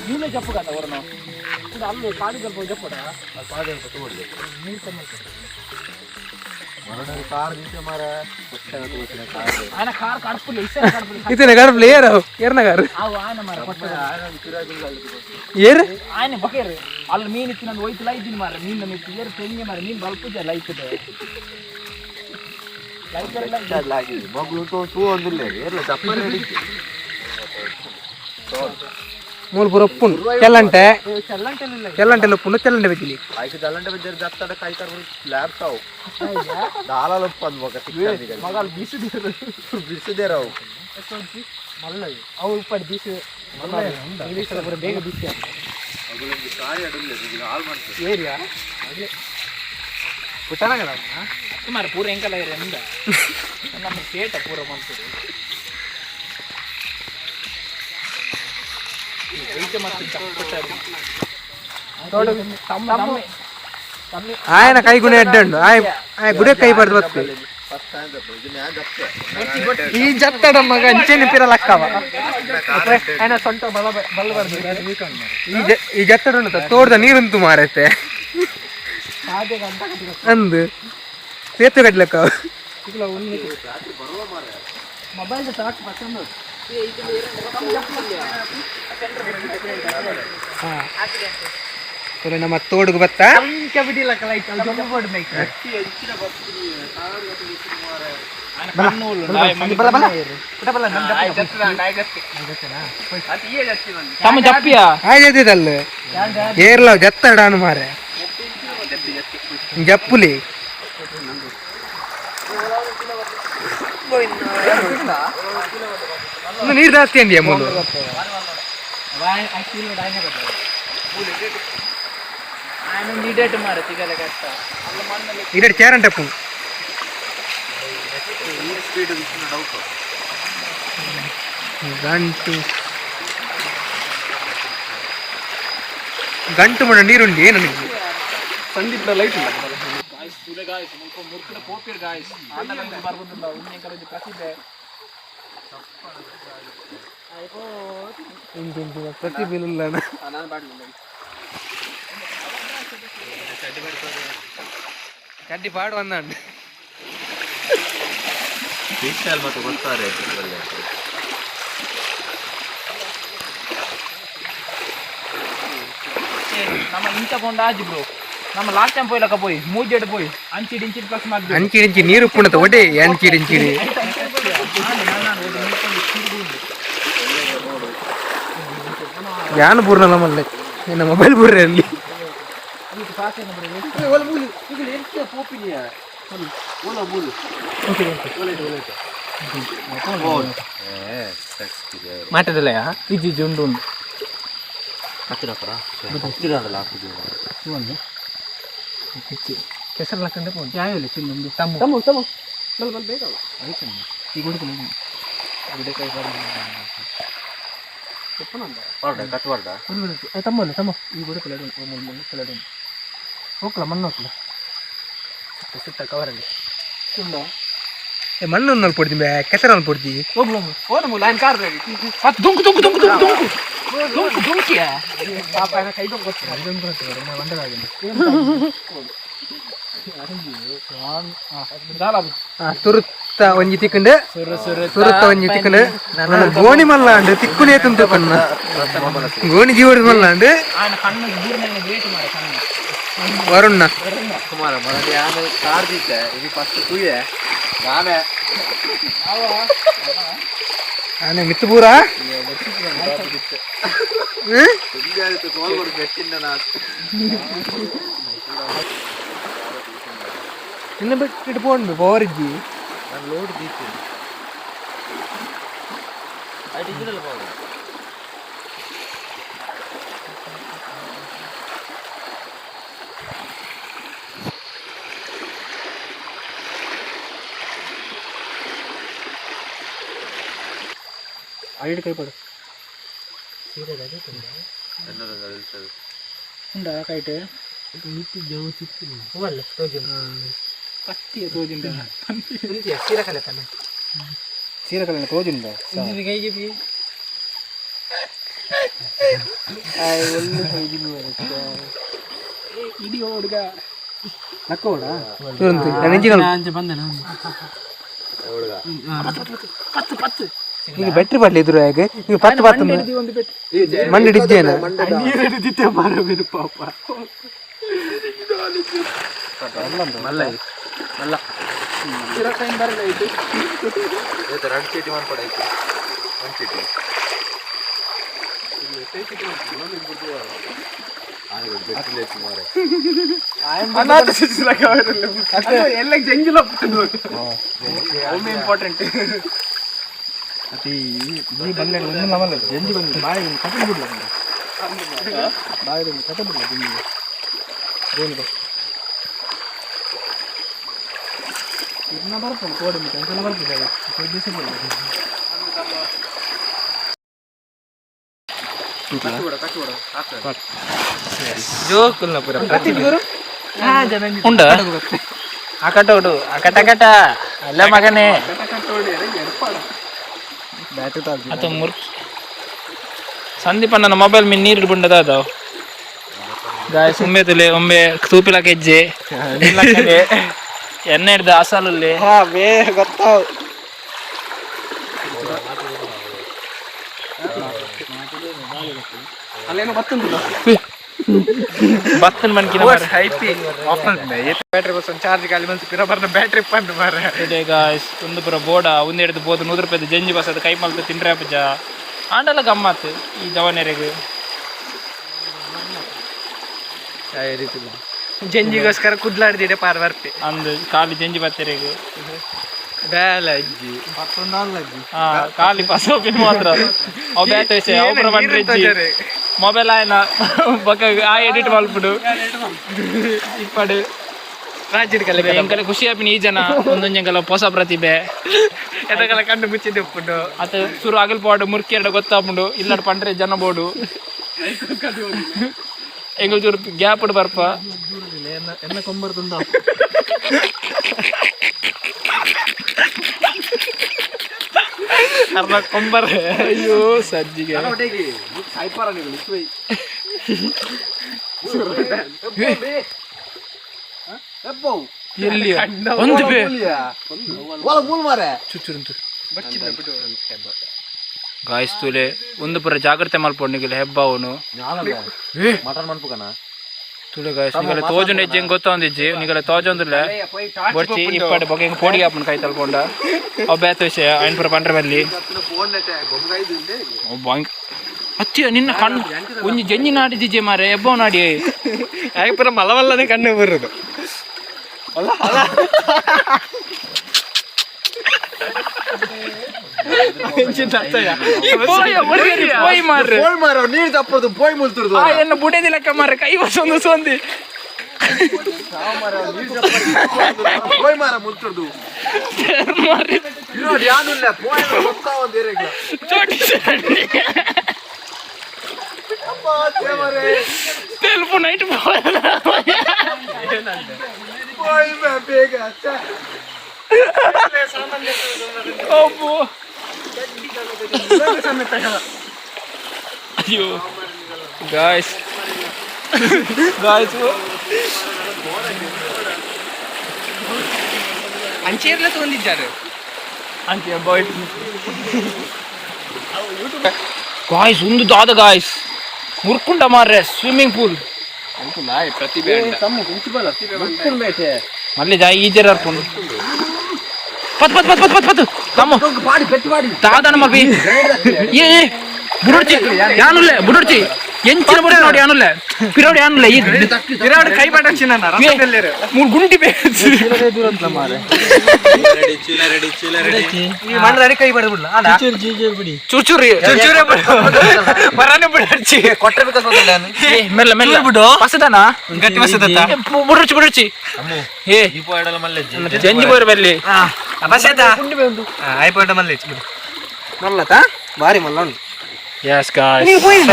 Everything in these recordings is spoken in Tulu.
ನೀನೇ ಜಪ್ಪುಗಂತ ಹೊರನು ಅಲ್ಲಿ ಕಾಡಿ ಸ್ವಲ್ಪ ಜಪ್ಪಡ. ఆయన ಕಾರ್ ಕಡ್ಪುಲಿ ಇಸ್ಸೆ ಕಡ್ಪುಲಿ. ಇತ್ತನೆ ಕಡ್ಪುಲಿ ಏರು ಏರ್ನ ಕಾರು. ಅವು ಆಯನ ಮಾರ ಕೊಟ್ಟ. ಏರು. ಆಯನೆ ಬಕೇರು ಅಲ್ಲಿ ಮೀನ್ ಇತ್ತು ನಂದು ಹೋಯ್ತು ಲೈದಿನ ಮಾರ ಮೀನ್ ನಮ್ಮ ಇತ್ತು ಏರು ತೆಂಗೆ ಮಾರ ಮೀನ್ ಬಲ್ಪುಜ ಲೈತದೆ. ಮಗಳು ತೂ ಒಂದಿಲ್ಲ ಏರ್ಲ ಚಪ್ಪಲಿ. ಮೂಲು ಪೂರ ಉಪ್ಪುಂಡು ಚೆಲ್ಲಂಟೆ ಚೆಲ್ಲಂಟೆ ಉಪ್ಪುಂಡು ಚೆಲ್ಲಂಟೆ ಬೆಜ್ಜಿಲಿ. ಐದು ದಲ್ಲಂಟೆ ಬೆಜ್ಜರ್ ದತ್ತಡ ಕಾಯ್ತಾರ ಲ್ಯಾಬ್ಸ್ ಅವು ದಾಲಾಲ ಉಪ್ಪಂದು ಮೊಕ. ಮಗಲ್ ಬಿಸಿದಿರು. ಬಿಸಿದೇರವು. ಮಲ್ಲ ಅವು ಉಪ್ಪಡಿ ಬಿಸಿ ಪೂರ ಬೇಗ ಬಿಸಿ. ಏರಿಯಾ ಪುಟ್ಟನಗರ. ಸುಮಾರು ಪೂರ ಎಂಕಲ ಏರಿಯಾ ನಿಂದ ನಮ್ಮ ಪೇಟ ಪೂರ ಮಂತದೆ ಐತೆ ಮತ್ತು ಚಪ್ಪಟ ತಮ್ಮ ತಮ್ಮ ತಮ್ಮ. ಆಯನ ಕೈ ಗುಣ ಎಡ್ಡೆ ಉಂಡು ಆಯ್ ಆಯ್ ಗುಡೆ ಕೈ ಪಡೆದು ಬರ್ತದೆ. ಈ ಜತ್ತಡ ಮಗ ಅಂಚೆನೆ ಪಿರ ಲಕ್ಕವ ఆయన ಸೊಂಟ ಬಲ ಬಲ್ಲ ಬರ್ತದೆ. ಈ ಈ ಜತ್ತಡ ಉಂಟು ತೋಟದ ನೀರುಂತು ಮಾರೈತೆ. ಅಂದು ಸೇತುವೆ ಕಟ್ಲಕ್ಕ. ಮೊಬೈಲ್ ಸಾಕು ಪಸಂದ್. ನಮ್ಮ ತೋಡುಗು ಬತ್ತ. ತಮ್ಮ ಜಪ್ಪಿಯಾ. ಆಯ್ತಲ್ಲ ಏರ್ಲ ಜತ್ತಡಾನು ಮಾರೆ ಜಪ್ಪುಲಿ. ಇನ್ನು ನೀರು ಜಾಸ್ತಿ ಅಂದ್ಯಾ ಮೂಲು? ಇರಡು ಚೇರಂಟಪ್ಪು. ಗಂಟು ಗಂಟು ಮಣ ನೀರುಂಡಿ ನನಗೆ. ಸಂದೀಪ್ ಲೈಟ್ ಇಲ್ಲ. ಗಾಯ್ಸ್ ತುಲೆ ಗಾಯ್ಸ್ ಮುಲ್ಪ ಮುರ್ಕುಡ ಪೋಪಿರ್ ಗಾಯ್ಸ್ ಆಂಡಲ ಬರ್ಬುದಿಲ್ಲ ಉನ್ನೆ ಕಲಜಿ ಪ್ರಸಿದ್ಧ. ಪ್ರತಿಭೆ ಇಲ್ಲ. ಚಡ್ಡಿ ಪಾಡು ಬಂದಂಡು. ಫ್ರೀ ಸ್ಟೈಲ್ ಮತ್ತೆ ಗೊತ್ತಾರೆ. ನಮ್ಮ ಇಂತ ಕೊಂಡ ಆಜಿ ಬ್ರೋ ನಮ್ಮ ಲಾಸ್ಟ್ ಟೈಮ್ ಪೋಯ್ಲಕ್ಕ ಪೋಯ್ ಮೂಜೆಡ್ ಪೋಯ್ ಅಂಚಿಡ್ ಇಂಚಿಡ್ ಪ್ಲಸ್ ಮಾಡಿ. ಅಂಚಿಡಿ ಇಂಚಿ ನೀರು ಉಪ್ಪುಂಡತ ಒಡೆ ಅಂಚಿಡಿ ಇಂಚಿಡಿ. ಯಾನು ಪೂರ್ಣಲ್ಲ ಮಲ್ಲೆ ನಿನ್ನ ಮೊಬೈಲ್ ಪೂರ್ಣ ಅಲ್ಲಿ. ಮಾಟದಲ್ಲ ಇಜ್ಜಿ ಇಜ್ಜಿ ಉಂಡು ಉಂಡು. ಕೆಸರು ಹಾಕಂದ್ರೆ ಯಾವಿಲ್ಲ ಚಿನ್ನೊಂದು ತಮ್ಮ ತಮ್ಮ ತಮ್ಮ ಬಲ್ ಬಲ್ ಬೇಗ ಈ ಗುಡುಕು ಗುಡೆ ಕೈ ತಮ್ಮಲ್ಲ ತಮ್ಮ ಈ ಗುಡುಕು ಲಡು ಲಡು ಹೋಗ್ಲ ಮಣ್ಣು ಹೋಗ್ಲ ಸುತ್ತ ಸುತ್ತ ಕವರಲ್ಲಿ. ಏ, ಮಣ್ಣು ಒಂದು ಪೊಡ್ದಿ ಬೇ ಕೆಸರು ಪೊಡ್ದಿ. ಹೋಗ್ಲ ಹೋದ ಮೂಲ ఆయన ಕಾರ್ ಮತ್ತೆ ದುಂಕು ದುಂಕು ದುಂಕು ದುಂಕು ದುಂಕು ದುಂಕು ದುಂಕಿಯ ಪಾಪ ఆయన ಕೈ ದುಂಕು ತುರುತ್ತ ಒಂಜಿ ತಿಕ್ಕಂಡು ತುರುತ್ತ ಒಂಜಿ ತಿಕ್ಕಂಡು ನನ್ನ ಗೋಣಿ ಮಲ್ಲಾಂಡು ತಿಕ್ಕುನೇ ತುಂತು ಕಣ್ಣ ಗೋಣಿ ಜೀವದ ಮಲ್ಲಾಂಡು. ఆయన ಕಣ್ಣು ದೂರನ ಗ್ರೇಟ್ ಮಾರ ಕಣ್ಣು. ವರುಣ್ಣ. ಕುಮಾರ ಮೊದಲು ಯಾನು ಕಾರ್ ದೀತೆ ಇದು ಫಸ್ಟ್ ಕುಯ್ಯೆ ನಾನೇ. ಆನೆ ಮಿತ್ತು ಪೂರ. ಕೋಲ್ ಕೊಡು ಬೆಟ್ಟಿಂದ ನಾನು. ನಿನ್ನ ಬಿಟ್ಟಿಟ್ಟು ಪೋಂಡು ಪೋರಿಜ್ಜಿ. ನಾನು ಲೋಡ್ ದೀತೀನಿ. ಅಡಿಟ್ ಕೈ ಪಡು. ಉಂಡಾ ಕೈಟ್ ಕತ್ತಿಯ ತೋಜಿಂದ. ಸೀರೆಕಲೆ ತೋಜುಂಡ. ಈಗ ಬ್ಯಾಟ್ರಿ ಬಾಟ್ಲಿ ಎದುರು ಹೇಗೆ ಈಗ ಪತ್ತು ಪತ್ತು ಮಣ್ಣು ಹಿಡಿದ್ದೇನ. ಎರಡು ಚೀಟಿ ಮಾಡ್ಕೊಡಾಯ್ತು, ಒಂದು ಚೀಟಿ. ಎಲ್ಲ ಜಂಜಿಲ. ಇಂಪಾರ್ಟೆಂಟ್. ಈ ಬಂದ ಒಂದು ನಮಲ್ಲ ಜಂಜಿ ಬಂದು ಬಾಯಿ ಕಟ್ಟೆ ಬಿಡ್ಲ, ಬಾಯಿ ಕಟ್ಟೆ ಬಿಡ್ಲ ಜಂಜಿ ಗೋಣಿ ಇದನ್ನ ಬರ್ಪುಂಡು ಕೋಡಿ ಅಂತೆಲ್ಲ ಬರ್ಪುಂಡು ಅದು ದಿವಸ. ಜೋಕುಲ್ನ ಪೂರ. ಉಂಡ ಆ ಕಟ್ಟೋಡು, ಆ ಕಟ ಕಟ ಅಲ್ಲ ಮಗನೇ. ಅತ ಮುರ್ಕಿ ಸಂದೀಪ ನನ್ನ ಮೊಬೈಲ್ ಮೀನ್ ನೀರು ಬಂಡದ ಅದಾವ ಗಾಯಸ್. ಉಮ್ಮೆ ತುಲೆ ಒಮ್ಮೆ ತೂಪಿಲ ಕೆಜ್ಜೆ ಎಣ್ಣೆ ಹಿಡ್ದು ಅಸಲಲ್ಲಿ. ಹಾ ಬೇ ಗೊತ್ತಾವ್. ಅಲ್ಲೇನೋ ಬತ್ತುಂದಿಲ್ಲ. ಬತ್ತನ್ ಮನ್ಕಿನ. ಐಪಿ ಬ್ಯಾಟ್ರಿ ಬಸ್ ಚಾರ್ಜ್ ಖಾಲಿ ಬಂತು, ಪಿರ ಬರ್ನ ಬ್ಯಾಟ್ರಿ ಪಂಡ್ ಮಾರೆ. ಇದೆ ಗಾಯ್ಸ್, ಒಂದು ಪುರ ಬೋಡ ಒಂದು ಹಿಡಿದು ಬೋದು 100 ರೂಪಾಯಿ ಜಂಜಿ ಬಸ್ ಅದು ಕೈ ಮಲ್ತು ತಿಂಡ್ರೆ ಪೂಜ ಆಂಡಲ ಗಮ್ಮತ್ ಈ ಜವನೆರೆಗ್. ಜಂಜಿಗೋಸ್ಕರ ಕುದ್ಲಾಡ್ದಿಡೆ ಪಾರ್ ಬರ್ತೆ. ಅಂದು ಖಾಲಿ ಜಂಜಿ ಬತ್ತೆರೆಗ್. ಬೇಲ ಅಜ್ಜಿ. ಹಾ, ಖಾಲಿ ಪಸೋಪಿನ ಮಾತ್ರ ಅವು ಬೇತೆ ವಿಷಯ. ಅವು ಪುರ ಬಂಡ್ರೆ ಮೊಬೈಲ್ ಆಯ್ನ ಬೊಕ ಆ ಎಡಿಟ್ ಮಲ್ಪುಡು ಇಪ್ಪಡು. ರಾಜಿಡ್ ಕಲೆ. ಎಂಕಲೆ ಖುಷಿ ಆಪಿನ ಈ ಜನ ಒಂದೊಂಜೆಂಕಲ ಹೊಸ ಪ್ರತಿಭೆ. ಎದಗಲ ಕಣ್ಣು ಮುಚ್ಚಿದ್ದು ಉಪ್ಪುಂಡು. ಅತ ಸುರು ಅಗಲ್ ಪೋಡು ಮುರ್ಕಿ ಎರಡು ಗೊತ್ತಾಪುಂಡು. ಇಲ್ಲಡ್ ಪಂಡ್ರೆ ಜನ ಬೋಡು ಎಂಗಲ್ ಚೂರು ಗ್ಯಾಪ್ ಬರ್ಪ. ಎನ್ನ ಕೊಂಬರ್ ತುಂದ. ಅರ್ಧ ಕೊಂಬರ್. ಅಯ್ಯೋ ಸಜ್ಜಿಗೆ. ಸಾಯ್ಪಾರ ನೀವು. ಎಲ್ಲಿ ಒಂದು ಬೇ ಮೂಲ್ ಮಾರೆ. ಗಾಯ್ಸ್ ತೂಲೆ, ಒಂದು ಪೂರ ಜಾಗ್ರತೆ ಮಲ್ಪೊಂಡು ನಿಗಲ ಹೆಬ್ಬಾವನು. ಮಟನ್ ಮನ್ಪುಕನ. ತೂಲೆ ಗಾಯ್ಸ್, ನಿಗಲ ತೋಜುನ ಹೆಜ್ಜೆ ಹೆಂಗ್ ಗೊತ್ತೊಂದಿಜ್ಜಿ ನಿಗಲ ತೋಜೊಂದಿಲ್ಲ ಬೊಡ್ಚಿ ಇಪ್ಪಡೆ ಬೊಕ ಹೆಂಗ್ ಪೋಡಿಗೆ ಹಾಪುಂಡು ಕೈ ತಲ್ಕೊಂಡ. ಅವ್ ಬೇತ ವಿಷಯ ಐನ್ ಪೂರ ಪಂಡ್ರೆ ಬಲ್ಲಿ ಬಾಂಕ್ ಅತ್ತಿ ನಿನ್ನ ಕಣ್ಣು ಒಂಜಿ ಜಂಜಿ ನಾಡಿ ಜಿಜೆ ಮಾರೆ ಎಬ್ಬವ್ ನಾಡಿ. ಯಾಕೆ ಪೂರ ಮಲವಲ್ಲದೆ ಕಣ್ಣು ಬರುದು. ಪೋಯಿ ಮಾರ್ರೆ. ಪೋಯ್ ಮಾರ, ನೀರ್ ತಪ್ಪದು ಪೋಯ್ ಮುಲ್ತುರ್ದು. ಆ ಎನ್ನ ಬುಡೇದಿಲಕ್ಕ ಮಾರ್ರೆ, ಕೈ ಬಸೊಂದು ಸೊಂದಿ. ಪೋಯ್ ಮಾರ ಮುಲ್ತುರ್ದು. ಮಾರ್ರೆ. ನೋಡಿ ಯಾನುಲ್ಲ ಪೋಯ್ ಗೊತ್ತಾ ಒಂದ್ ಏರಿಯಾಗ. ಚೋಟಿ. ಅಪ್ಪ ದೇವರೇ. ತೆಲುಪು ನೈಟ್. ಪೋಯ್ ಮೇ ಬೇಗ ಛೆ. ಅಬ್ಬೋ, ಅಯ್ಯೋ ಗಾಯ್ಸ್ ಗಾಯ್ಸ್. ಅಂಚೇರ್ಲ ತಗೊಂಡಿದ್ದಾರೆ. ಅಂಚೆ ಬಾಯ್ ಗಾಯ್ಸ್, ಒಂದು ದಾದ ಗಾಯ್ಸ್ ಮುರ್ಕುಂಡ ಮಾರ್ರೆ ಸ್ವಿಮ್ಮಿಂಗ್ ಪೂಲ್. ಪ್ರತಿಭೆ. ಮಲ್ಲಿ ಜಾಯ್ ಈಜರ್ ಅರ್ಪುಂಡು. ಪತ್ ಪತ್ ಪತ್ ಪತ್ ಪತ್ ಪತ್ ತಮ್ಮ. ಪಾಡಿ ಪೆಟ್ಟು ಪಾಡಿ. ದಾದನ ಮಲ್ಪಿ. ಏ ಏ, ಬುಡೊಡ್ಚಿ ಯಾನುಲ್ಲೆ, ಬುಡೊಡ್ಚಿ ಎಂಚಿನ ಬುಡ ನೋಡಿ ಯಾನುಲ್ಲೆ ಪಿರೋಡ್ ಯಾನುಲ್ಲೆ ಈ. ವಿರಾಟ್ ಕೈ ಪಾಟ. ಮೂರು ಗುಂಟಿ ಬೇ. ಈ ಮಣ್ಣದಲ್ಲಿ ಕೈ ಬಡದು ಬಿಡ್ಲ. ಚೂರ್ ಚೂರು. ಚೂರೇ ಬಿಡು, ಬರಾನೆ ಬಿಡರ್ಚಿ. ಕೊಟ್ಟರೆ ಬೇಕಾ? ಏ ಮೆಲ್ಲ ಮೆಲ್ಲ ಬಿಡು ಪಸದನ. ಗಟ್ಟಿ ಬಸದತ್ತ. ಬುಡೊಡ್ಚಿ ಬುಡೊಡ್ಚಿ ಏ ಜಂಜಿ ಬೋರ್ ಬಲ್ಲಿ. ಆಯ್ಪೋಟ ಮಲ್ಲಿ ಮಲ್ಲತಾ ಬಾರಿ ಮಲ್ಲ ಉಂಟು. Yes guys. ನೀವು ಹೋಯ್ನಿ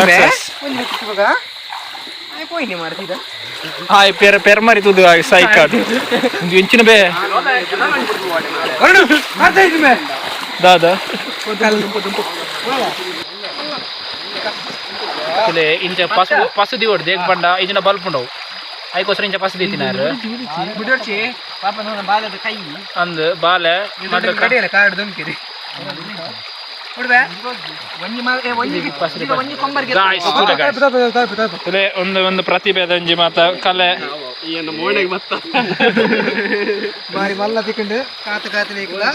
ಹೋಯ್ನಿ ಮಾಡ್ತಿದ್ದ. ಹಾಯ್ ಪೆರ್ ಪೆರ್ ಮರಿ ತುದು ಸೈಕಾಡ್ ಒಂದು ಎಂಚಿನ ಬೇ. ಮಾಡ್ತಾ ಇದ್ದೀನಿ. ದಾದಾ. ತುಲೆ ಇಂಚ ಪಸು ಪಸು ದಿವಡ್ ದೇಗ್ ಪಂಡ ಇಂಚಿನ ಬಲ್ಪ್ ಉಂಡವು ಐಕೋಸ್ಕರ ಇಂಚ ಪಸು ದೀತಿನಾರು. ಬಿಡೋರ್ಚಿ ಪಾಪ ನನ್ನ ಬಾಲದ ಕೈ. ಅಂದ್ ಬಾಲೆ. ಕಡಿಯಲ್ಲ ಕಾರ್ಡ್ ದುಮ್ಕಿರಿ ಬಿಡ್ಬೆ ಒಂಜಿ ಒಂಜಿ ಒಂಜಿ ಕೊಂಬರ್ಗೆ. ಗಾಯ್ಸ್, ತುಲೆ ಗಾಯ್ಸ್, ತುಲೆ ಒಂದು ಒಂದು ಪ್ರತಿಭೆದ ಒಂಜಿ ಮಾತ ಕಲೆ. ಬಾರಿ ಮಲ್ಲ ತಿಕ್ಕಂಡು ಕಾತು ಕಾತು ಬೇಕಲ್ಲ.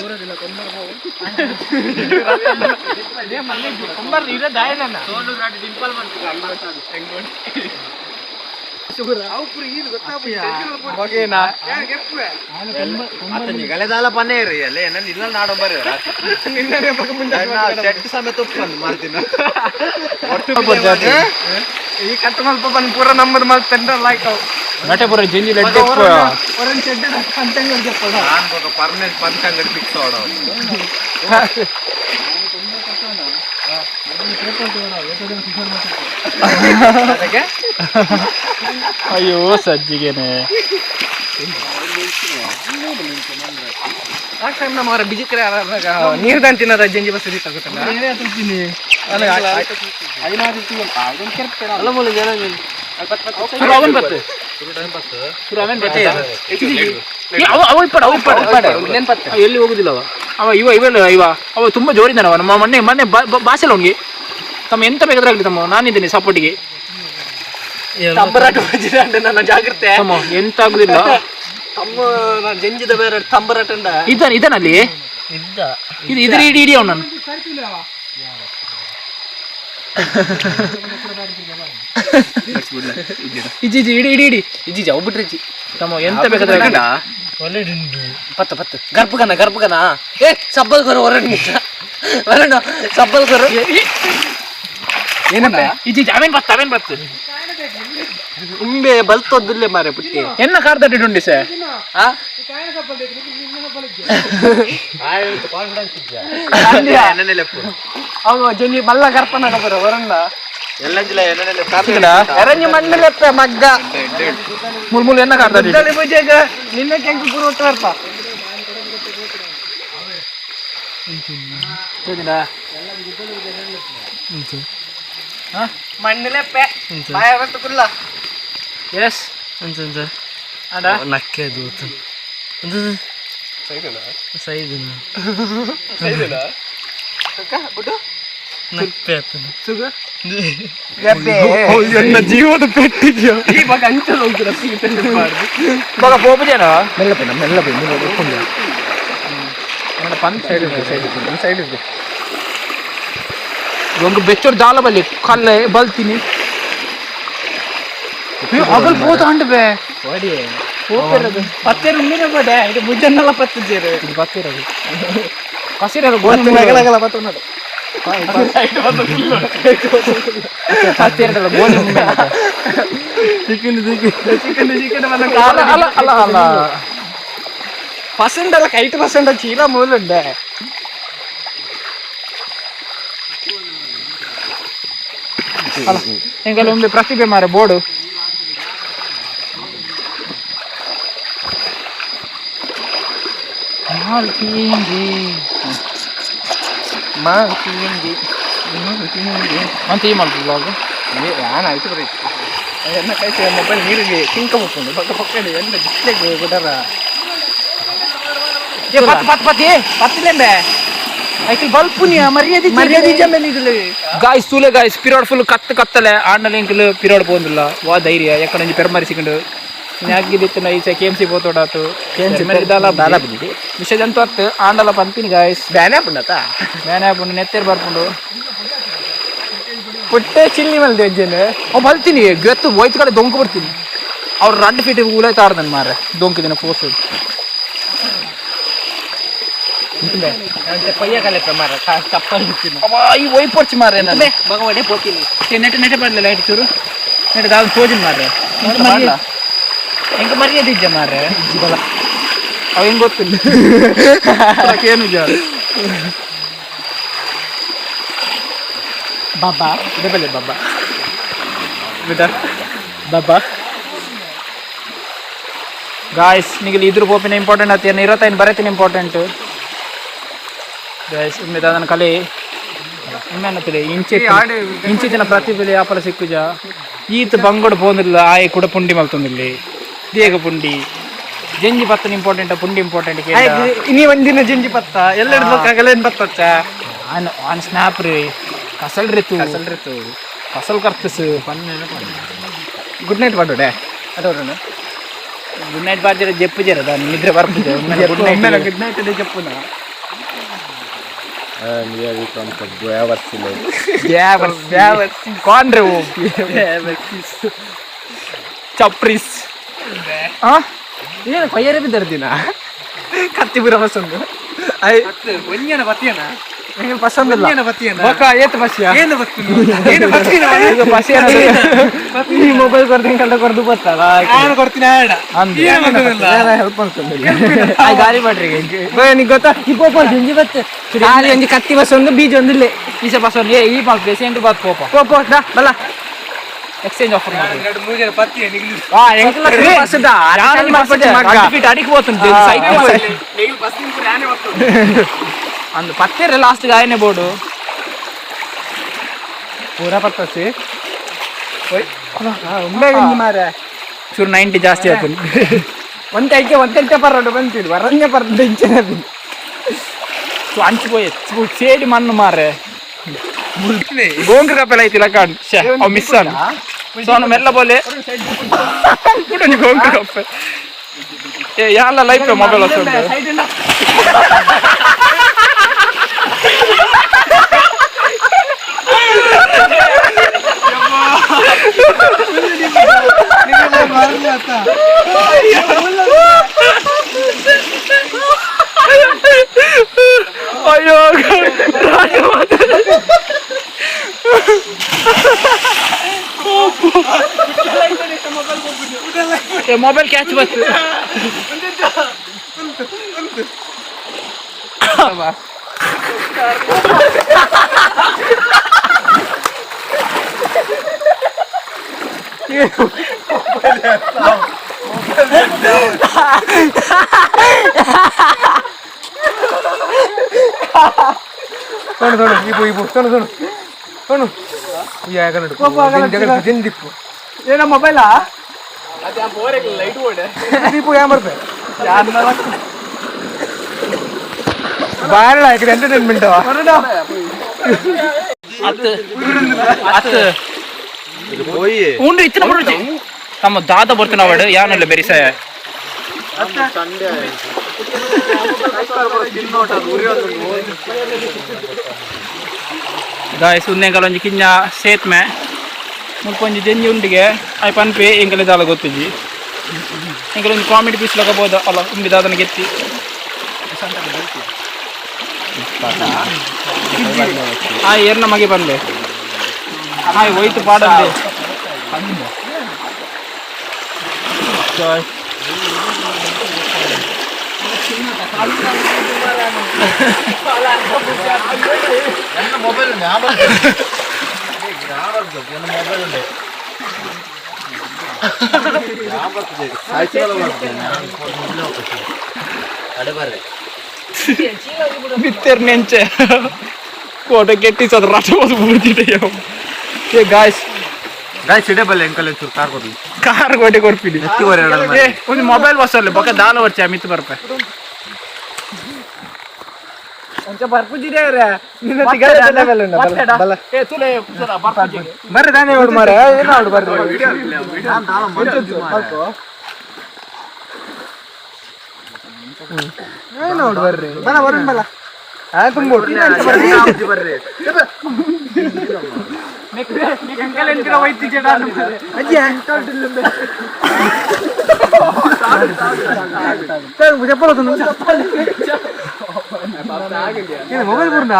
ಕೊಂಬರ್ ಇರೋ ದಾಯನ. ನಿಗಲೆದಾಲ ಪನ್ನೇ ಇರಿ ಅಲ್ಲೇ ಏನಲ್ಲಿ ಇಲ್ಲ ನಾಡೊಂಬರಿ ಶೆಟ್ ಸಮೇತ ಒಪ್ಕೊಂಡು ಮಾಡ್ತೀನಿ. ಈ ಕಟ್ಟ ಮಲ್ಪ ಬಂದು ಪೂರ ನಮ್ಮದು ಮಲ್ತಂಡ ಲೈಕ್ ನಟೆ ಪೂರ ಜಂಜಿ ಲಡ್ಡೆ. ಒರನ್ ಶೆಡ್ ಅಂಟಂಗ್ చెప్పಡ. ನಾನು ఒక ಪರ್ಮನೆಂಟ್ ಪಂಚ್ ಅಂಗಡಿ ಫಿಕ್ಸ್ ಆಡೋ. ಅಯ್ಯೋ ಸಜ್ಜಿಗೆನೆ. ಆ ಟೈಮ್ ನಮ್ಮ ಅವರ ಬಿಜಿಕ್ರೆ ನೀರು ದಂತಿನದ ಜಂಜಿ ಬಸ್ ತಗೋತಲ್ಲ. ಸುರು ಅವನ್ ಬತ್ತು, ಸುರು ಅವನ್ ಬತ್ತೆ. ಅವ ಅವ ಇಪ್ಪಡ ಅವ ಇಪ್ಪಡ ಅವ ಎಲ್ಲಿ ಹೋಗುದಿಲ್ಲ. ಅವ ಅವ ಇವ ಇವೆಲ್ಲ ಇವ ಅವ ತುಂಬಾ ಜೋರಿದ್ದಾನ ಅವ. ನಮ್ಮ ಮೊನ್ನೆ ಮೊನ್ನೆ ಭಾಷೆ ಅವನಿಗೆ ತಮ್ಮ ಎಂತ ಬೇಕಾದ್ರೆ ಆಗಲಿ ತಮ್ಮ, ನಾನಿದ್ದೇನೆ ಸಪೋರ್ಟಿಗೆ. ತಂಬರಾಟ ಬಜ್ಜಿದ ನನ್ನ ಜಾಗ್ರತೆ. ತಮ್ಮ ಎಂತ ಆಗುದಿಲ್ಲ. ತಮ್ಮ ನಾನು ಜಂಜಿದ ಬೇರೆ ತಂಬರಾಟ. ಇದ್ದಾನೆ ಇದ್ದಾನಲ್ಲಿ ಇದು ಇದ್ರ ಇಡಿ ಇಡಿ ಅವನು ನಾನು. ಇಜ್ಜಿ ಇಜ್ಜಿ ಇಡಿ ಇಡಿ ಇಡಿ. ಇಜ್ಜಿ ಅವು ಬಿಟ್ರಿ ಇಜ್ಜಿ. ತಮ್ಮ ಎಂತ ಬೇಕಾದ್ರೆ ಆಗಲಿ. ಪತ್ತು ಪತ್ತು ಗರ್ಭಗನ ಗರ್ಭಗನ ಏ ಸಬ್ಬಲ್ ಕೊರು ಹೊರಡು ಹೊರಡು ಸಬ್ಬಲ್ ಕೊರು. ಏನಪ್ಪ ಇಜ್ಜಿ ಇಜ್ಜಿ ಅವೇನ್ ಬತ್ತು ಅವೇನ್ ಬತ್ತು. ಉಂಬೆ ಬಲ್ತೊದ್ದುಲ್ಲೆ ಮಾರೆ ಪುಟ್ಟಿ. ಎನ್ನ ಕಾರ್ ತಟ್ಟಿಡುಂಡಿ ಸರ್. ಆ ಅವ ಜಂಜಿ ಮಲ್ಲ ಗರ್ಪನ ಬರ ಹೊರಣ್ಣ. ಎಲ್ಲಂಜಿಲ ಎಣ್ಣೆ. ಎರಂಜಿ ಮಣ್ಣಲೆಪ್ಪ ಮಗ್ಗ. ಮುಲ್ ಮುಲ್ ಎನ್ನ ಕಾರ್ ತಟ್ಟಿಡು. ಉದ್ದಲಿ ಪೂಜೆಗ ನಿನ್ನೆ ಕೆಂಕು ಪೂರ ಒಟ್ಟು ಬರ್ಪ. ಮಣ್ಣಲೆಪ್ಪೆ ಬಾಯ ಬತ್ತು ಕುಲ್ಲ. ಎಸ್ ಅಡ. ನಕ್ಕೆ ದೂತ ಸೈಡ್. ಬಿಡು. ನಕ್ಕೆ ಆತನ. ಸುಗ. ಎನ್ನ ಜೀವದ ಪೆಟ್ಟಿದ್ಯೋ. ಈ ಬಗ ಅಂಚಲು ಹೋಗ್ತೀರ. ಬಗ ಪೋಪುಜೇನ. ಮೆಲ್ಲ ಪೈ ಮೆಲ್ಲ ಪೈ ಎನ್ನ ಪಂತ್ ಸೈಡ್ ಸೈಡ್ ಸೈಡ್. ಒಂದು ಬೆಚ್ಚೋರ್ ಜಾಲ ಬಲ್ಲಿ ಕಲ್ಲೆ ಬಲ್ತೀನಿ ಅಗಲ್ ಪೋತ ಅಂಡ್ ಬೇ. ಪತ್ತೇರು ಉಂಡಿನ ಬೋಡೆ ಇದು ಮುಜ್ಜನ್ನೆಲ್ಲ ಪತ್ತು ಜೇರು. ಇದು ಬತ್ತಿರೋದು ಕಸಿರೋದು ಗೋಣಿ. ನಗಲಗಲ ಪತ್ತು ನೋಡು. ಕತ್ತಿರೋದಲ್ಲ ಗೋಣಿ ಮುಂದೆ. Chicken chicken chicken chicken. ಅಲ್ಲ ಅಲ್ಲ ಅಲ್ಲ ಅಲ್ಲ. ಪಸಂಡಲ್ಲ ಕೈಟ್ ಪಸಂಡ ಚೀಲ ಮೂಲುಂಡೆ. ಎಂಗಲ್ಲ ಒಮ್ಮೆ ಪ್ರತಿಭೆ ಮಾರ ಬೋರ್ಡು. ಅಂತ ಈ ಮಾಡ್ಬೋದು ಬ್ಲಾಗ್. ಯಾನ್ ಆಯ್ತು ಬರೀ ಎನ್ನ ಕೈಟ್ ಮೊಬೈಲ್ ನೀರಿಗೆ ಕಿಂಕ ಮುಕ್ಕೊಂಡು ಪಕ್ಕ ಪಕ್ಕ ಎಲ್ಲ ಡಿಸ್ಪ್ಲೇಗೆ ಗುಡರ. ಏ ಪತ್ ಪತ್ ಪತ್ ಏ. ಪತ್ತಿಲೆಂಬೆ. ಐಕಲ್ ಬಲ್ಪುನಿಯ ಮರ್ಯಾದೆ. ಮರ್ಯಾದೆ ಜಮೇನ್ ಇದಿಲ್ಲ. ಗಾಯ್ಸ್ ತೂಲೆ ಗಾಯ್ಸ್, ಪಿರಿಯಡ್ ಫುಲ್ ಕತ್ತ ಕತ್ತಲೆ ಆಂಡಲ ಎಂಕಲ್ ಪಿರಿಯಡ್ ಪೋಂದಿಲ್ಲ. ವಾ ಧೈರ್ಯ ಯಾಕಂದ್ರೆ ಪೆರ್ಮರಿ ಸಿಕ್ಕಂಡು ಯಾಕಿದಿತ್ತು ನಾ ಈಚೆ ಕೆ ಎಂ ಸಿ ಪೋತೋಡಾತು ದಾಲ ವಿಷಯ ಜಂತು ಅತ್ತು ಆಂಡಲ ಪನ್ಪಿನಿ ಗಾಯ್ಸ್. ಬ್ಯಾನೆ ಪುಂಡತ. ಬೇನೆ ಹಾಕೊಂಡು ನೆತ್ತೇರ್ ಬರ್ಪುಂಡು. ಪುಟ್ಟೆ ಚಿಲ್ಲಿ ಮಲ್ದೆ ಅಜ್ಜನ. ಅವ್ ಬಲ್ತೀನಿ ಗೆತ್ತು ಹೋಯ್ತು ಕಡೆ ದೊಂಕು ಬರ್ತೀನಿ. ಅವ್ರು 2 ಫೀಟ್ ಉಲಾಯ್ತ ಆಡ್ದನ್ ಮಾರ್ರೆ ದೊಂಕಿದಿನ ಫೋರ್ಸ್. ಪಯ್ಯ ಕಲೆಪ್ಪ ಮಾರ ಚಪ್ಪಲ್. ಅಬ್ಬಾ ಈ ಒಯ್ಪೊರ್ಚಿ ಮಾರ್ರೆ ನಾನು. ಮಗ ಒಡೆ ಪೋತೀನಿ. ನೆಟ್ ನೆಟ್ ಪಡ್ಲೆ ಲೈಟ್ ಚೂರು ನೆಟ್ ದಾದ ತೋಜಿನ ಮಾರ್ರೆ. ಎಂಕ ಮರ್ಯಾದೆ ಇಜ್ಜ ಮಾರ್ರೆ. ಅವ ಹೆಂಗ್ ಗೊತ್ತಿಲ್ಲ ಏನು ಜಾರ. ಬಾಬಾ ಇದೆ ಬಲ್ಲೆ ಬಾಬಾ ಬಿಡ ಬಾಬಾ. ಗಾಯ್ಸ್ ನಿಗಲಿ ಇದ್ರ ಪೋಪಿನ ಇಂಪಾರ್ಟೆಂಟ್ ಆತಿ ಇರತ್ತ ಬರತೀನಿ ಇಂಪಾರ್ಟೆಂಟ್ ಗಾಯ್ಸ್. ಉಮ್ಮೆ ದಾದನ ಕಲೆ. ಉಮ್ಮೆನ್ನತ್ತಲೆ ಇಂಚೆ ಇಂಚಿತ್ತಿನ ಪ್ರತಿಭೆ ಯಾಪಲ ಸಿಕ್ಕುಜ. ಈತ ಬಂಗೋಡು ಪೋಂದಿಲ್ಲ, ಆಯೆ ಕೂಡ ಪುಂಡಿ ಮಲ್ತೊಂದಿಲ್ಲ. ದೇಗ ಪುಂಡಿ ಜಂಜಿ ಪತ್ತನ ಇಂಪಾರ್ಟೆಂಟ್, ಪುಂಡಿ ಇಂಪಾರ್ಟೆಂಟ್. ಇನಿ ಒಂದಿನ ಜಂಜಿ ಪತ್ತ ಎಲ್ಲೆಡ್ ಬೊಕ್ಕ ಬತ್ತೊಚ್ಚ. ಆನ್ ಆನ್ ಸ್ನ್ಯಾಪ್ ರೀ, ಕಸಲ್ ರೀ ತೂ, ಕಸಲ್ ಕರ್ತಸ್. ಗುಡ್ ನೈಟ್ ಪಾಡೋಡೆ ಅಟೋಡಣ. ಗುಡ್ ನೈಟ್ ಬಾರ್ಜರ ಜೆಪ್ಪು ಜರ ನಿದ್ರೆ ಬರ್ಪುಜ. Good night. Good night ಜೆಪ್ಪುನ. And we have come to Guava Village. ಕಾನ್ ರೇ ಓ ಚಪ್ರಿಸ್. ಆ ಏನು ಕೊಯ್ಯರೆ ಬಿದ್ದರ್ದಿನ ಕತ್ತಿ ಪೂರ ಪಸಂದು I ಒಂಜನ ಬತ್ತಿಯನ. ಎಂಗಲ್ ಪಸಂದಿಲ್ಲ. ಒಂಜನ ಬತ್ತಿಯನ. ಬೊಕ ಏತ್ ಪಸಿಯ? ಏನು ಬತ್ತಿನ, ಏನು ಬತ್ತಿನ? ಈಗ ಪಸಿ ಈ ಮೊಬೈಲ್ ಕೊರ್ದು ಎಂಕಲ್ಡ ಕೊರ್ದು ಬತ್ತಲ್ಲ. ನಾನು ಕೊಡ್ತೀನಿ ಆಡ. ಅಂದ್. ಏನು ಬಂದಿಲ್ಲ. ಹೆಲ್ಪ್ ಮಾಡ್ಕೊಂಡಿಲ್ಲ. ಆ ಗಾಳಿ ಮಾಡ್ರಿ. ನಿಂಗೆ ಗೊತ್ತಾ ಇಪ್ಪ ಜಂಜಿ ಬತ್ತೆ ಖಾಲಿ ಒಂಜಿ ಕತ್ತಿ ಬಸ್ ಒಂದು ಬೀಜ ಒಂದು ಇಲ್ಲೇ. ಈಸ ಬಸ್ ಏ ಈ ಮಲ್ಪೆ ಸೇಂಟ್ರ್ ಬಾತ್ ಪೋಪ. ಪೋ ಪೋ ದಾ ಬಲ್ಲ. ಎಕ್ಸ್ಚೇಂಜ್ ಆಫರ್ ಮಾಡಿ. ಎರಡು ಮೂರು ಜನ ಪತ್ತಿಯ ನಿಗ್ಲಿ. ಆ ಎಂಕಲ್ ಬಸ್ ದಾ ಫೀಟ್ ಅಡಿಗೆ ಹೋತುಂಟು ಸೈಕಲ್. ನಿಗ್ಲಿ ಬಸ್ ನಿಂಪುರ ಆನೆ ಬರ್ತದೆ. ಅಂದ್ ಪತ್ತೇರೆ ಲಾಸ್ಟ್ ಗಾಯನೆ ಬೋರ್ಡು. ಪೂರ ಪತ್ತಸಿ ಉಂಬೆ ಮಾರೆ. ಚೂರು 90 ಜಾಸ್ತಿ ಆಯ್ತು. ಒಂತೆ ಐಕೆ ಒಂತೆಂಟೆ ಪರ್ರಡು ಬಂತಿಡು ವರನ್ಯ ಪರ್ರಡು ಇಂಚಿನ. ಅಂಚು ಪೋಯೆ ಸೇಡಿ ಮಣ್ಣು ಮಾರ್ರೆ. ಗೋಂಗ್ರ ಕಪ್ಪೆಲ್ಲ ಐತಿಲ್ಲ ಕಾಣ್ ಶೇ ಅವ್ ಮಿಸ್ ಅನ್ ಸೋನ ಮೆಲ್ಲ ಬೋಲೆ ಪುಟನಿ ಗೋಂಗ್ರ ಕಪ್ಪೆ. ಏ ಯಾಲ ಲೈಫ್ ಮೊಬೈಲ್ ವಸ್ತುಂಡು. ಅಯ್ಯೋ, ಮೊಬೈಲ್ ಕ್ಯಾಚ್ ಬಂತು. ಸೋನು ಸೋನು ಇಪು ಇಪು ಸೋನು ಸೋನು ಸೋನು ಯಾ ಕನ್ನಡ ಜಂದಿಪ್ಪು ಏನ ಮೊಬೈಲಾ ದೀಪು ಯಾ ಬರ್ಪೆ ಬಾರಳ ಎಂಟರ್ಟೈನ್ಮೆಂಟ್. ಅತ್ತು ಅತ್ತು. ಹೋಯಿ. ಉಂಡು ಇತ್ತಿನ ಬರುಚಿ ತಮ್ಮ ದಾದ ಬರ್ತಾನ ಅವಡು ಯಾನಲ್ಲ ಬೆರಿಸಾಯ. ಗಾಯ್ಸ್, ಉಂದೆಂಕಲ ಒಂಜಿ ಕಿಂಜ ಸೇತ್ಮೆ ಮುಲ್ಪ ಒಂಜಿ ಜಂಜಿ ಉಂಡಿಗೆ ಆಯ್ ಪನ್ಪೆ ಎಂಕಲೆ ದಾಲ ಗೊತ್ತಿಜ್ಜಿ. ಎಂಕಲೆ ಒಂಜಿ ಕಾಮಿಡಿ ಪೀಸ್ ಲಕ ಬೋದ ಅಲ್ಲ ಉಂಬಿ ದಾದನ ಗೆತ್ತಿ. ಆ ಏರ್ನ ಮಗೆ ಪನ್ಲೆ ಆಯ್ ಹೋಯ್ತು ಪಾಡಂದೆ. ನನ್ನ ಮೊಬೈಲ್ ನನ್ನ ಮೊಬೈಲ್ ಉಂಡೆ ಬಿತ್ತೆರ್ ನೆಂಚೆ ಕೋಟೆ ಕೆಟ್ಟಿ ಸದ ರಾಟ ಬೂರ್ತಿಟ್ಟೆ. ಏ ಗಾಯ್ಸ್. ಗಾಯ್ಸ್, ಇಡೆ ಬಲ್ಲೆ ಎಂಕಲ್ ಚೂರು ಕಾರ್ ಕೊಡ್ಲಿ. ಕಾರ್ ಕೋಟೆ ಕೊರ್ಪಿಡಿ. ಎತ್ತಿ ಹೊರ. ಏ ಒಂದು ಮೊಬೈಲ್ ಬಸ್ಸಲ್ಲಿ ಬೊಕ ದಾಲ ವರ್ಚ ಮಿತ್ತು ಬರ್ಪೆ. ಅಂಚ ಬರ್ಪುಜಿದೆ ನಿನ್ನ ಬಲ. ಏ ತುಲೆ ಬರ್ಪುಜಿ. ಬರ್ರಿ ತಾನೇ ನೋಡು ಮಾರ್ರೆ, ಏನೋ ನೋಡು ಬರ್ರಿ. ಏನೋ ನೋಡು ಬರ್ರಿ ಬಲ ಬರೋಣ ಬಲ ಆ ತುಂಬ ಬರ್ರಿ. ಅಜ್ಜಿ ಚಪ್ಪಲ್ ಮೊಬೈಲ್ ಪೂರ್ಣ.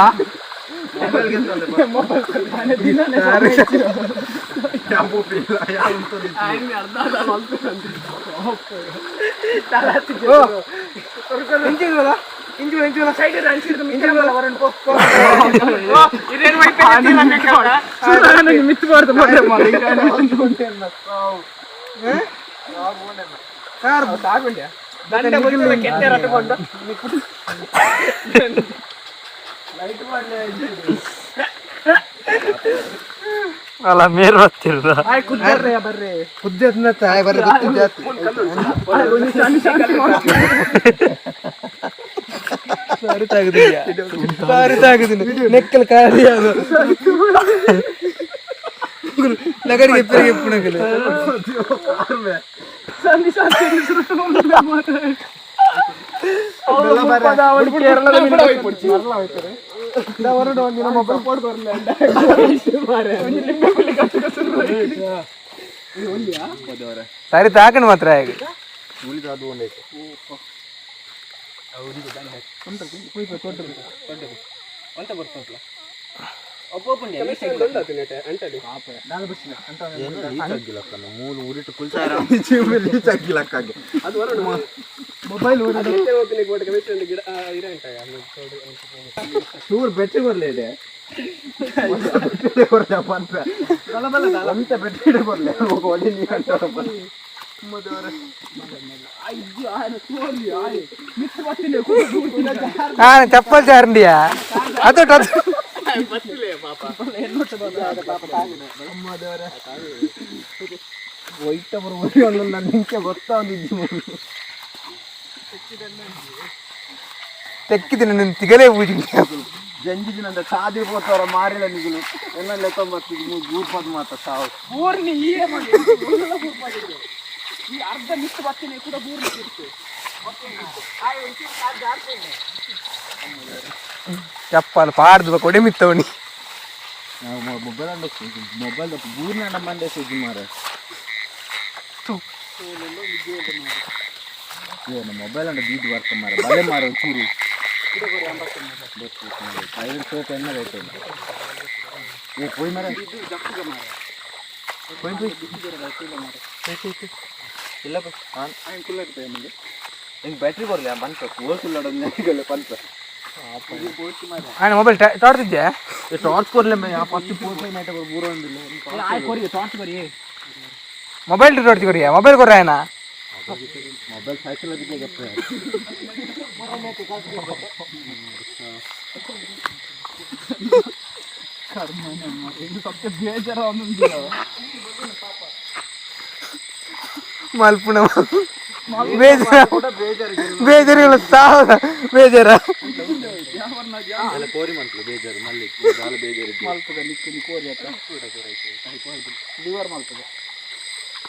ಮಿತ್ತು ಬಾರ್ದು. ಅಲ್ಲ ಮೇರ್ ಬರ್ತಿಲ್ಲ. ಕುದ್ದೆ ಬರ್ರೆ ಗೊತ್ತಿದ್ದೆ. ಸಾರಿ ತಾಗುದಿಲ್ಲ ನೆಕ್ಕಲ್ ಖಾಲಿ ಅದು ನಗರಿಗೆ ಎಪ್ಪರಿಗೆ ಎಪ್ಪುನಗಲು. ಸರಿ ತಾಕಣ ಮಾತ್ರ ಹೇಗೆ. ಮೂಲು ಊರಿಟ್ಟು ಕುಲ್ಸಾರ. ಚೂರು ಬೆಟ್ರಿ ಬರ್ಲಿ ಇದೆ. ಹಾ ಚಪ್ಪಲ್ ಚಾರಂಡಿಯಾ ಅದು ಅದು. ತೆಕ್ಕಿದ್ದೀನಿ ನಿನ್ನ ತಿಗಲೇ ಪೂಜೆ. ಜಂಜಿಜಿನಂದ ಸಾದಿ ಪೋತಾರ ಮಾರಿಲ್ಲ ನಿಗುಲು ಎಲ್ಲ ಲೆಕ್ಕ ಬರ್ತಿದ್ ಗೂರ್ಪದ್ ಮಾತ ಸಾವು. ಚಪ್ಪಲ್ ಪಾಡ್ದು ಕೊಡೆ ಮಿತ್ತವಣಿ. ಮೊಬೈಲ್ ಮೊಬೈಲ್ ಗೂರ್ನ ಮಂಡೆ ಸುದ್ದಿ ಮಾರ. ಮೊಬೈಲ್ ಅಂಡ ಬೀದ್ ವರ್ಕ್ ಮಾರ ಬಲೆ ಮಾರ ಚೂರು ಐದು ಸೋಪ್ ಎನ್ನ ರೇಟ್. ಏ ಪೋಯ್ ಮಾರ ಪೋಯ್ ಪೋಯ್ ಇಲ್ಲ ಹಿಂಗೆ ಬ್ಯಾಟ್ರಿ ಬರಲಿ ಬಂತ ಓಲ್ಸುಲ್ಲ ಪಂತ. ఆయన ಮೊಬೈಲ್ ಟಾರ್ತಿದ್ದೆ. ಟಾರ್ಚ್ ಕೊರ್ಲೆ ಫಸ್ಟ್ ಫೋರ್ ಫೈವ್ ನೈಟ್ ಬೂರ ಒಂದಿಲ್ಲ. ಮೊಬೈಲ್ ಟಾರ್ಚ್ ಕೊರಿಯಾ ಮೊಬೈಲ್ ಕೊರ್ರ ఆయన. ಮೊಬೈಲ್ ಸೈಕಲ್ ಅದಕ್ಕೆ. ಮಲ್ಪುಣ ಬೇಜಾರ ಬೇಜಾರಿಲ್ಲ ಸಾವ ಬೇಜಾರ. ಕೋರಿ ಮಂತ್ಲು ಬೇಜಾರು ಮಲ್ಲಿ ಬಾಲ ಬೇಜಾರು.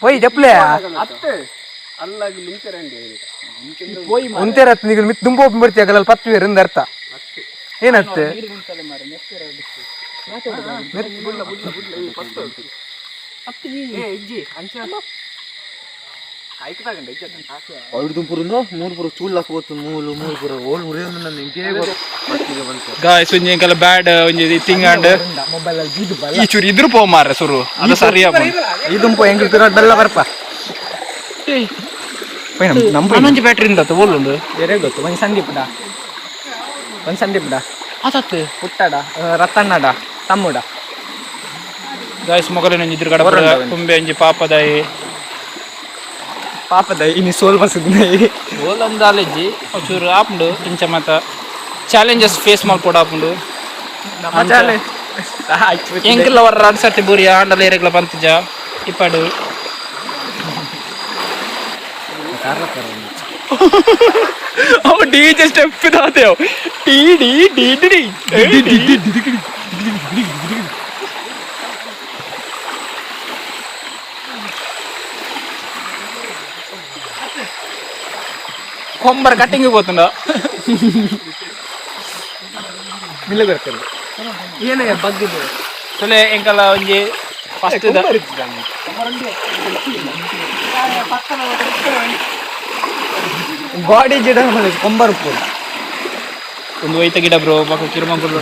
పోయి చెప్పలే ఉంತೇರತ್ ನೀವು ಮಿತ್ ದುಂಬ ಓಪನ್ ಬರ್ತೀಯ ಅಲ್ಲಿ ಪತ್ತು ಬೇರೆ ಅರ್ಥ ಏನತ್ತೆ. ಐದು ದುಂಪುರು ಮೂರು ಪುರ ಚೂಲ್ ಹಾಕೋತು ಮೂಲು ಮೂರು ಪುರ ಓಲ್ ಉರಿಯೊಂದು ನನ್ನ ಇಂಕೇ ಫಸ್ಟಿಗೆ ಬಂತು. ಗಾಯ್ಸ್, ಒಂಜಿ ಎಂಕಲ ಬ್ಯಾಡ್ ಒಂಜಿ ತಿಂಗಾಂಡ್ ಈ ಚೂರು ಇದ್ರು ಪೋ ಮಾರ್ರೆ ಸುರು ಅದು ಸರಿ. ಈ ದುಂಪು ಹೆಂಗ್ ಬೆಲ್ಲ ಬರ್ಪ. ಒಂಜಿ ಬ್ಯಾಟ್ರಿ ಉಂಡತ್ತ ಓಲುಂಡು. ಬೇರೆ ಗೊತ್ತು ಒಂಜಿ ಸಂದೀಪ್ಡ ಒಂಜಿ ಸಂದೀಪ್ಡ. ಆತತ್ತು. ಪುಟ್ಟಡ ರತಣ್ಣಡ ತಮ್ಮುಡ. ಗಾಯ್ಸ್, ಮೊಗಲಿನ ಒಂಜಿ ಇದ್ರು ಕಡ ಕುಂಬೆ ಒಂಜಿ ಪಾಪದಾಯಿ. ಪಾಪದ ಇನಿ ಸೋಲ್ ಬಸದ್. ಓಲೊಂದಾಲೆಜ್ಜಿ ಚೂರು ಆಪುಂಡು ಇಂಚ ಮಾತ ಚಾಲೆಂಜಸ್ ಫೇಸ್ ಮಲ್ಪೊಡು ಆಪುಂಡು. ಎಂಕಲ್ಲ ವರ ರಡ್ ಸರ್ತಿ ಬೂರಿಯ ಆಂಡಲ ಏರೆಗ್ಲ ಪಂತಜ ಇಪ್ಪಡು. ಅವ ಡಿಜೆ ಸ್ಟೆಪ್ ದಾತೆವ್ T D D D D D D. కొంబర్ cutting పోతుండ. ಏನೇ ಬಗ್ಗಿದೆ. ತುಲೆ ಎಂಕಲ ಒಂಜಿ ಫಸ್ಟ್ ಬಾಡಿ ಗಿಡ ಕೊಂಬರ್ ಉಪ್ಪು. ಒಂದು ಒಯ್ತ ಗಿಡ ಬ್ರೋ ಬೊಕ ಕಿರುಮಂಗುಳ.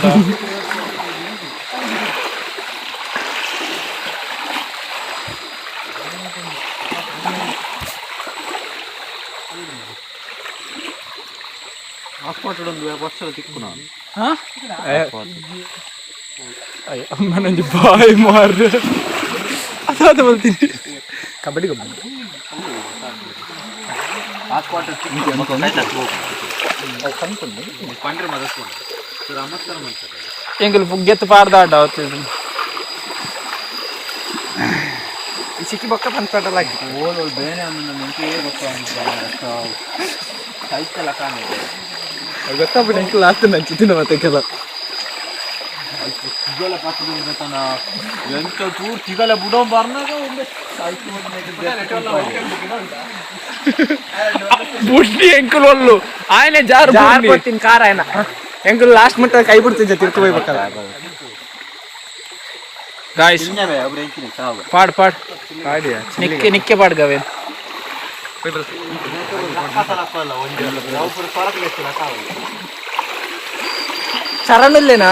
ಹಾಸ್ಪಾಟ್ ಒಂದು ವರ್ಷದ ತಿಕ್ಕು ನಾನು. ಅಮ್ಮನೊಂಜಿ ಬಾಯ್ ಮಾರ್ ಅದಾದ ಬಲ್ತೀನಿ. ಕಬಡ್ಡಿ ಕಬ್ಬಡಿ. ಹಾಸ್ಪಾಟ್ ಪಂಡ್ರೆ ಮದಸ್ಕೊಂಡು ನಮಸ್ಕಾರ ಮಾಡ್ತಾರೆ. ಎಂಕಲ್ ಪುಗ್ಗೆತ್ತು ಪಾಡ್ದಾಡ. ಈ ಸಿಕ್ಕಿ ಬೊಕ್ಕ ಪಂಚಾಟಲ್ಲ ಹಾಕಿ. ಓಲ್ ಓಲ್ ಬೇನೆ ಅಂದು ಎಂಕೇ ಗೊತ್ತಾಗ ಸೈಕಲ್ ಕಾಣೆ. ಗೊತ್ತಾಗ್ಬಿಟ್ಟು ಎಂಕಲ್ ಲಾಸ್ಟ್ ನಂಚಿತ್ತಿನ ಮತ್ತೆ ಕೆಲ. ತಿಗಲ ಪತ್ತದ ಎಂತ ಚೂರು ತಿಗಲ ಬುಡೋ ಬರ್ನಾಗ ಒಂದೇ ಸೈಕಲ್. ಬುಡ್ಡಿ ಎಂಕುಲು ಒಲ್ಲು ಆಯನೆ ಜಾರು. ಜಾರ್ ಕೊಡ್ತೀನಿ ಕಾರ್ ಆಯ್ನ ಎಂಕಲ್ ಲಾಸ್ಟ್ ಮಟ್ಟ ಕೈ ಬಿಡ್ತಿದ್ದೆ ತಿರ್ಕೊ ಹೋಗ್ಬೇಕಲ್ಲ. ಗಾಯ್ಸ್. ಒಬ್ರು ಎಂಕಿನಿ ಸಾವು. ಪಾಡ್ ಪಾಡ್. ಗಾಡಿಯ. ನಿಕ್ಕೆ ನಿಕ್ಕೆ ಪಾಡ್ ಗವೇನ್. ಶರಣಲ್ಲೇನಾ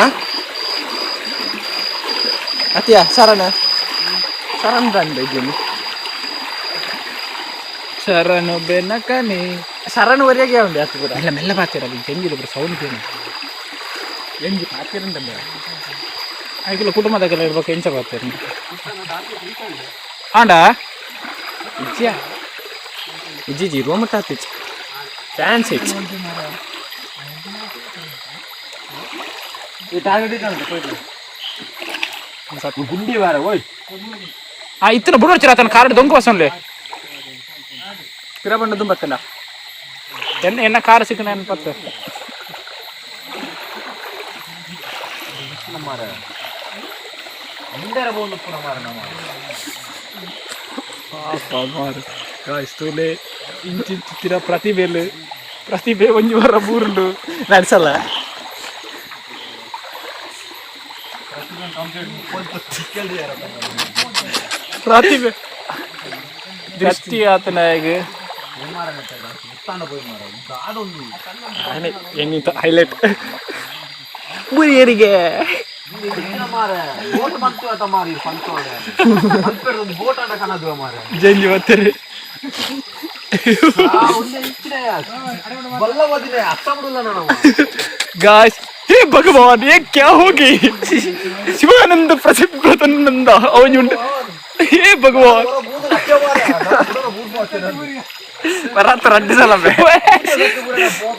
ಅತಿಯ ಶರಣ ಶರಣ್ ಬಂದ ಇದ್ದೀನಿ. ಶರಣು ಬೆನಕನೆ. ಶರಣ್ ವರೆಗೆ ಉಂಟು ಅತ್ತು ಪೂರ. ಮೆಲ್ಲ ಮೆಲ್ಲ ಪಾತಿರ ಜಂಜಿಲು ಬರ ಸೌಂಡ್ ಏನು. ಎಂಜಿ ಪಾತಿರಂದ. ಐಕುಲ ಕುಟುಂಬದಾಗೆಲ್ಲ ಇರ್ಬೇಕು ಎಂಚ ಪಾತಿರ ಆಂಡ. ಇಜ್ಜಿಯಾ ಇಜ್ಜಿ ರೋಮಟ್ಟ ಆತಿಚ್ಚ. ಚಾನ್ಸ್ ಇಚ್ಚ. ಗುಂಡಿ ಬಾರ ಓಯ್. ಆ ಇತ್ತನ ಬುಡ ಆತನ ಕಾರ್ ದೊಂಕ ಬಸನ್ಲೆ. ಪಿರ ಬಣ್ಣ ತುಂಬತ್ತಲ್ಲ. ಎನ್ನ ಎನ್ನ ಕಾರ್ ಸಿಕ್ಕನ ಪತ್ತೆ. ಮುಂದೆ ಬೋದು ಪುನಃ ಮಾರ ನಮ್ಮ. ಗಾಯ್ಸ್ ತೂಲೆ ಇಂಚಿಂಚಿತ್ತಿರ ಪ್ರತಿಭೆಲು ಪ್ರತಿಭೆ ಒಂಜಿ ವರ ಬೂರುಂಡು. ನಡೆಸಲ್ಲ. ಪ್ರತಿಭೆ ದೃಷ್ಟಿ ಆತನಾಗ. ಎನ್ನಿತ ಹೈಲೈಟ್. ಬುರಿಯರಿಗೆ. ಬೋಟ್ ಬಂತು ಆತ ಮಾರಿ ಪಂಚೋಡೆ ಒಂದು ಬೋಟ್ ಆಟ ಕನದು ಮಾರ. ಜಂಜಿ ಬತ್ತರಿ. ಬಲ್ಲ ಓದಿನ ಅರ್ಥ ಬಿಡಲ್ಲ ನಾನು. गाइस, हे भगवान, ये क्या होगी? ಶಿವಾನಂದ ಪ್ರಸಿದ್ಧ ಅವನುಂಟು. ಹೇ ಭಗವಾನ್. ಬರತ್ತ ರಡ್ಡು ಸಲ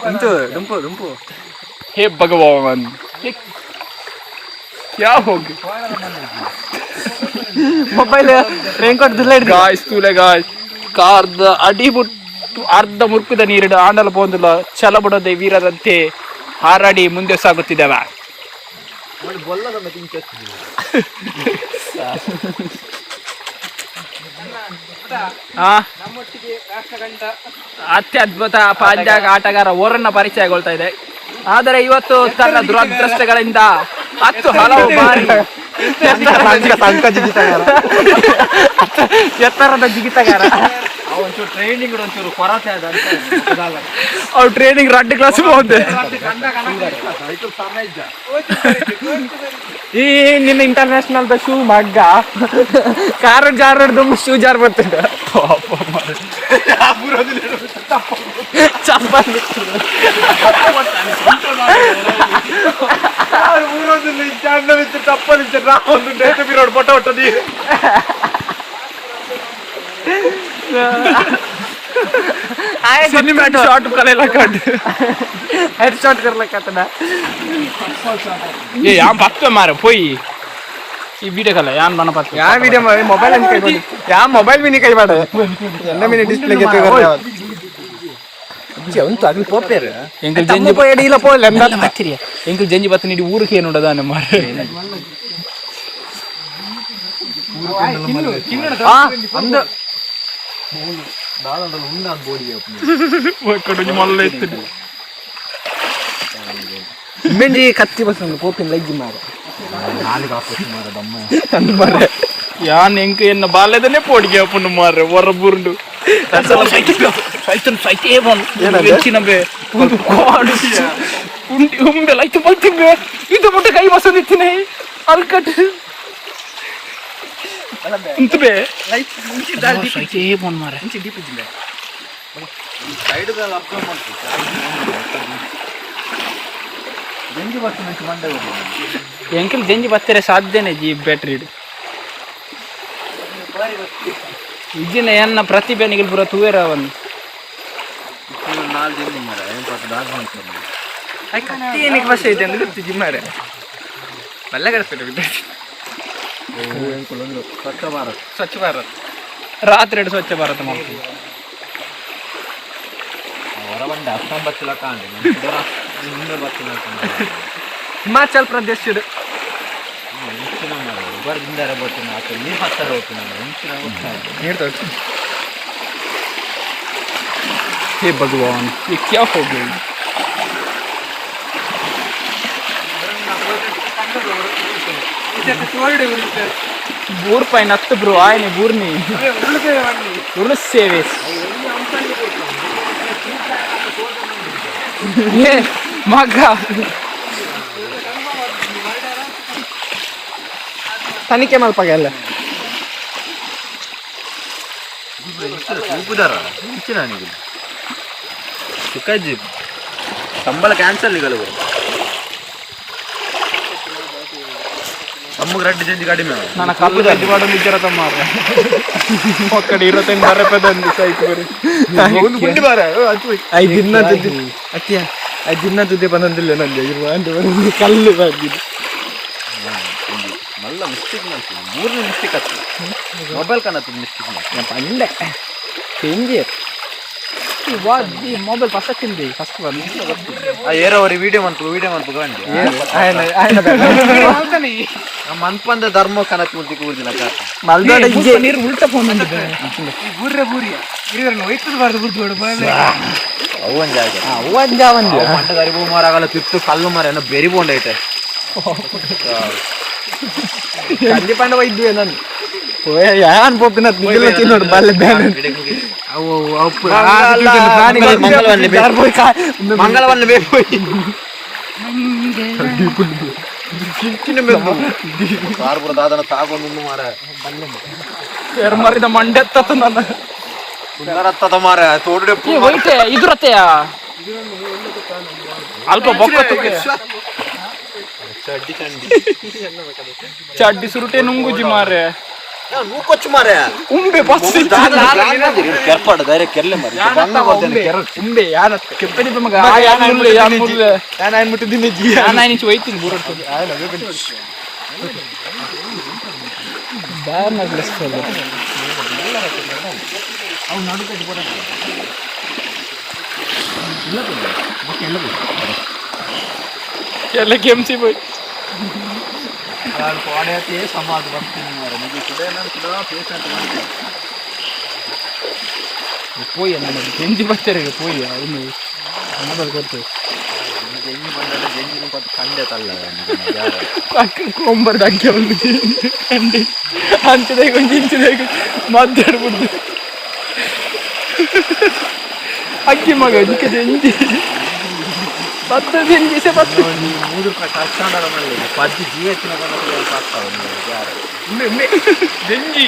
ಉಂಟು ದುಂಪು ದುಂಪು. हे भगवान, ये क्या होगी? ಮೊಬೈಲ್ ರೈನ್ ಕೋಟ್ ದುಲ್ಲ ಹಿಡ್ದು. ಗಾಯ್ಸ್ ತೂಲೆ ಗಾಯ್ಸ್, ಕಾರ್ದ ಅಡಿ ಬುಟ್ಟು ಅರ್ಧ ಮುರ್ಕುದ ನೀರಿಡು ಆಂಡಲ ಪೋಂದುಲ ಛಲ ಬಿಡದೆ ವೀರರಂತೆ ಹಾರಾಡಿ ಮುಂದೆ ಸಾಗುತ್ತಿದ್ದೇವೆ. ಬೊಲ್ಲದ ಆ ನಮ್ಮೊಟ್ಟಿಗೆ ರಾಷ್ಟ್ರಗಂಡ ಅತ್ಯದ್ಭುತ ಪಂದ್ಯ ಆಟಗಾರ ಓರನ್ನ ಪರಿಚಯಗೊಳ್ತಾ ಇದೆ. ಆದರೆ ಇವತ್ತು ತನ್ನ ದುರದೃಷ್ಟಗಳಿಂದ ಹತ್ತು ಹಲವು ಬಾರಿ ಎತ್ತರದ ಜಿಗಿತಗಾರ. ಒಂಚೂರು ಟ್ರೈನಿಂಗ್ ಒಂಚೂರು ಕೊರತೆ ಅದ. ಅವ್ರು ಟ್ರೈನಿಂಗ್ ರಡ್ಡು ಕ್ಲಾಸ್ ಹೋದೆ. ಈ ನಿನ್ನ ಇಂಟರ್ನ್ಯಾಷನಲ್ the shoe ಮಗ್ಗ ಕಾರು ಜಾರಡ್ದು ಶೂ ಜಾರ್ ಬರ್ತಿದ್ದ ಚಪ್ಪಲ್. ಪಟ ಪಟ ನೀರು. ಸಿನಿಮ್ಯಾಟಿಕ್ ಶಾರ್ಟ್ ಕಲೆಲ್ಲ ಕಂಡು. ಹೆಡ್ ಶಾಟ್ ಕರ್ಲಕ್ಕತ್ತನ. ಏ ಯಾನ್ ಪತ್ತೆ ಮಾರ ಪೋಯಿ ಈ ವಿಡಿಯೋ ಕಲ್ಲ ಯಾನ್ ಬನ ಪತ್ತೆ. ಯಾವ ವಿಡಿಯೋ ಮೊಬೈಲ್ ಅಂತ ಕೈ ಮಾಡಿ ಯಾವ ಮೊಬೈಲ್ ಮಿನಿ ಕೈ ಮಾಡ ಎಲ್ಲ ಮಿನಿ ಡಿಸ್ಪ್ಲೇ ಉಂಟು ಅಗ್ಲಿ ಪೋಪೇರು. ಎಂಕಲ್ ಜಂಜಿ ಪೋಯಡಿ ಇಲ್ಲ ಪೋಲೆ. ಮತ್ತಿರಿಯ ಎಂಕಲ್ ಜಂಜಿ ಬತ್ತ ನೀಡಿ ಊರಿಗೆ ಏನುಂಡದಾನೆ ಮಾರ. ಅಂದ. ಒಕ್ಕಡು ಮಲ್ಲ ಎತ್ತಿಡು. ಮೆಂಜಿ ಕತ್ತಿ ಬಸ್ ಪೋಪಿನ ಲೈಜಿ ಮಾರ ಮಾರ. ಯಾನ್ ಎಂಕ್ ಎನ್ನ ಬಾಲ್ಯದನ್ನೇ ಪೋಡಿಗೆ ಅಪ್ಪುಂಡು ಮಾರ್ರೆ ಹೊರ ಬುರುಂಡು ಸೈತನ್ ಸೈತೇ ಬಂದು ಹೆಚ್ಚಿನ ಬೇ ಒಂದು ಕಾಡು ಉಂಡಿ ಉಂಬೆ ಲೈತು ಬಲ್ತಿಂಬೆ ಇದು ಮುಟ್ಟ ಕೈ ಬಸಂದಿತ್ತಿನೇ ಅಲ್ಕಟ್ ಇಂತಬೆ ಸೈತೇ ಬಂದ್ ಮಾರ್ರೆ. ಸೈಡ್ ಜಂಜಿ ಬಸ್ ಮಂಚಿ ಮಂಡೆ. ಎಂಕಲ್ ಜಂಜಿ ಬತ್ತಾರೆ ಸಾಧ್ಯನೇ ಜಿ ಬ್ಯಾಟ್ರಿ ಇಜ್ಜಿನ ಎನ್ನ ಪ್ರತಿಭೆ ನಿಗಲ್ ಪೂರ ತೂವೇರ ಅವನು. ನಾಲ್ಕು ಜಂಜಿ ಮಾರ ಏನು ಪತ್ತು ದಾಸ ಮಾಡ್ತಾರೆ. ಕತ್ತಿ ಏನಕ್ಕೆ ಬಸ್ ಐತೆ ಅಂದ್ರೆ ಗೊತ್ತಿಜ್ಜಿ ಮಾರ ಬಲ್ಲ ಕಡಿಸ್ತಾರೆ. ಸ್ವಚ್ಛ ಭಾರತ್. ಸ್ವಚ್ಛ ಭಾರತ್. ರಾತ್ರಿ ಎರಡು ಸ್ವಚ್ಛ ಭಾರತ ಮಾಡ್ತೀವಿ. ಹೊರಬಂಡೆ 19 ಲಕ್ಷ ಬತ್ತಿಲ್ಲ. ಹಿಮಾಚಲ್ ಪ್ರದೇಶ. ಇಂಚಿನ ಉಬರ್ದಿಂದ ಬರ್ತೀನಿ, ಆತ ನೀರು ಹತ್ತರ ಹೋಗ್ತೀನಿ, ಇಂಚಿನ. हे भगवान, ये क्या हो गया? ಬೂರ್ ಪೈನ್ ಹತ್ತು ಬ್ರೋ ಆಯ್ನೆ ಬೂರ್ನಿ ಉರುಳು ಸೇವೆ. ಏ ಮಗ. ತನಿಖೆ ಮಲ್ಪಾಗೆಲ್ಲ. ತೂಪುದಾರ ಇಂಚಿನ ನನಗೆ ಸುಖಜ್ಜಿ ಸಂಬಳ ಕ್ಯಾನ್ಸಲ್ ನಿಗಲು. ತಮ್ಮಗೆ ರೆಡ್ಡಿ ಜಂಜಿ ಕಡಿಮೆ. ನನ್ನ ಕಲ್ಲು ಗಡ್ಡಿ ಮಾಡೋದು ಇದ್ದಾರ ತಮ್ಮ ಒಕ್ಕಡೆ ಇರತ್ತೈದು ಬರಪದಂದು ಸೈಕ್ ಬರಿ. ಒಂದು ಗುಂಡಿ ಬಾರ. I ದಿನ ತುದ್ದಿ ಅತ್ತಿಯ, I ದಿನ ತುದ್ದಿ ಬಂದಂದಿಲ್ಲ ನಂಗೆ ಇರುವ ಅಂತ ಕಲ್ಲು ಬಂದಿದ್ದು. ಮಲ್ಲ ಮಿಸ್ಟೇಕ್ ಮಾಡ್ತೀನಿ, ಮೂರನೇ ಮಿಸ್ಟೇಕ್ ಆಗ್ತದೆ. ಮೊಬೈಲ್ ಕಾಣತ್ತದ ಮಿಸ್ಟೇಕ್ ಮಾಡಿ. ಪಂಡೆ ಕೆಂಜಿ. ಈ ಮೊಬೈಲ್ ಫಸ್ಟ್ ತಿಂದಿ ಫಸ್ಟ್ ಬಂದು. ಆ ಏರೋ ಅವ್ರಿ ವಿಡಿಯೋ ಮನ್ಪು, ವಿಡಿಯೋ ಮನ್ಪು ಗಂಡಿ. ನಮ್ಮ ಅನ್ಪಂದ ಧರ್ಮ ಕನತ್ ಮುಲ್ತಿ ಕೂರ್ದಿಲ್ಲ ಕಾಕ. ಮಲ್ದೋಡ. ನೀರು ಉಲ್ಟಾ ಫೋನ್ ಅಂದಿದ್ದೆ. ಬೂರ್ರೆ ಬೂರಿಯ ಇವ್ರನ್ನ ಒಯ್ತದ ಬಾರ್ದು ಬುರ್ದು ಅವು ಒಂದ್ ಜಾಗ. ಒಂಜ ಒಂದು. పంట గరిబు మారాగల తిత్తు కళ్ళు మార ಏನೋ ಬೆರಿ ಬೋಂಡ್ ಐತೆ. ಕಂದಿ ಪಂಡ ಒಯ್ದುವೆ ನಾನು ಯಾನ್ ಪೋಪಿನ ನಿಗಲ ತಿನ್ನೋಡು ಬಲ್ಲೆ ಬ್ಯಾನ್ ಅವು ಅವು. ಮಂಗಳವನ್ನ ಬೇಕು. ಕಾರ್ಪುರ ದಾದನ ತಾಗೊಂದು ಮಾರ. ಮರಿದ ಮಂಡೆತ್ತ ನನ್ನ. ಸುಂದರತ್ತದ ಮಾರ ತೋಡು. ಏ ಹೋಯ್ತೆ ಇದ್ರತ್ತೆಯ ಅಲ್ಪ ಬೊಕ್ಕ ತುಕ್ಕೆ. ಚಡ್ಡಿ ಚಂಡಿ. ಚಡ್ಡಿ ಸುರುಟೆ ನುಂಗುಜಿ ಮಾರೆ. ನೂಕೊಚ್ಚು ಮಾರ. ಉಂಬೆ ಬಸ್. ಕೆರ್ಪಾಡು ಡೈರೆಕ್ಟ್ ಕೆರ್ಲೆ ಮಾರಿ. ಉಂಬೆ ಯಾನ ಕೆಪ್ಪದಿ ಮಗ ಯಾನ ಮುಲ್ಲೆ ಯಾನ ಮುಲ್ಲೆ. ನಾನು ಅನ್ಬಿಟ್ಟಿದ್ದೀನಿ ಜಿ. ಯಾನ ನಿಂಚು ಹೋಯ್ತೀನಿ ಬೂರಟ್ಟು ಬ್ಯಾನ್ ಗ್ಲೆಸ್. ಎಲ್ಲ ಕೆಮ್ಸಿ போய். ಸಮಾಧ ಬರ್ತೀನಿ ಮಾರ ನಿಮಗೆ ಸುಡೇ ನಾನು ಸುಡಾ ಪೇಷಂಟ್. போய் நம்ம கெஞ்சி பத்தருக்கு போய் ಅವನು ಮೊಬೈಲ್ ಕೊಡ್ತೇವೆ. ಜಂಜಿ ಬಂದಲ್ಲ ಜಂಜಿ ಕೊಟ್ಟು ಕಂಡೆ ತಲ್ಲ. ಅಕ್ಕ ಕೋಂಬರ್ ಅಕ್ಕಿ ಒಂದು ಕಂಡಿ ಅಂಚದೆ ಕೊಂಚ ಇಂಚದೆ ಮಾತಾಡ್ಬಿಡ್ದು ಅಕ್ಕಿ ಮಗ ನಿಕ್ಕ ಜಂಜಿ ಪತ್ತು ಜಂಜಿ ಸೆ ಪತ್ತು. 3 ರೂಪಾಯಿ ಕಷ್ಟ ಪಜ್ಜಿ ಜೀವ ಹೆಚ್ಚಿನ ಯಾರು. ಜಂಜಿ.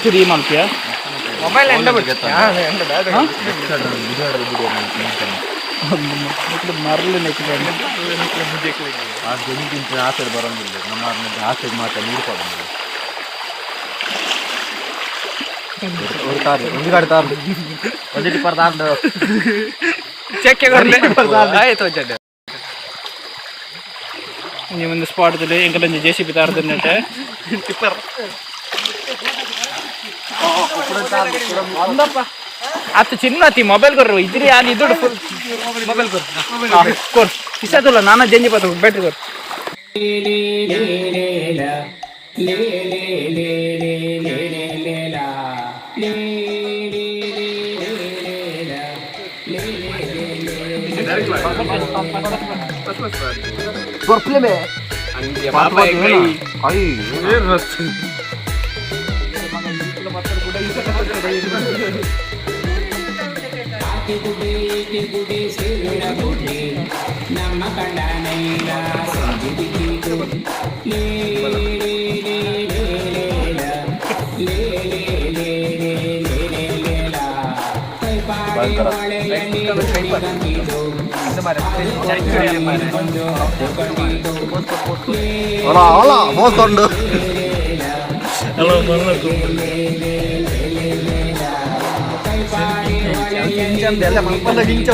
ಸರಿ ಮಾಡ್ತೀಯಾ? ಮೊಬೈಲ್ ಎಂಡ ಮರಳು ನೆಕ್ಕಿದೆ. ಆ ಜಂಜಿ ಆಸೆ ಬರೋಂಗಿಲ್ಲ ನಮ್ಮ ಆಸೆ ಮಾತ್ರ ನೀರು ಕೊಡೋದು. ಒಂದು ತಾರು ಒಂದು ಗಾಡಿ ತಾರು ಒಂದು ಟಿಪ್ಪರ್ ತಾರ್ದು. ಚೆಕ್ ಆಯ್ತು ಜಡ್ಡೆ. ಈ ಒಂದು ಸ್ಪಾಟ್ದಲ್ಲಿ ಎಂಕಲಂಜಿ ಜೆ ಸಿ ಬಿ ತಾರದನ್ನಟ್ಟೆ ಅಂದಪ್ಪ ಅತ್ತು ಚಿನ್ನತಿ ಮೊಬೈಲ್ ಕೊರ್ರು ಇದ್ರಿ ಅಲ್ಲಿ ಇದ್ದು ಮೊಬೈಲ್ ಕೊರ್ ಕೊರ್ ಇಸದಲ್ಲ ನಾನ ಜಂಜಿ ಪತ್ತ ಬ್ಯಾಟ್ರಿ ಕೊರ್. ಅಲ್ಲ ಅಲ್ಲ ಮೋಸ ಉಂಡು. ಇಂಚ.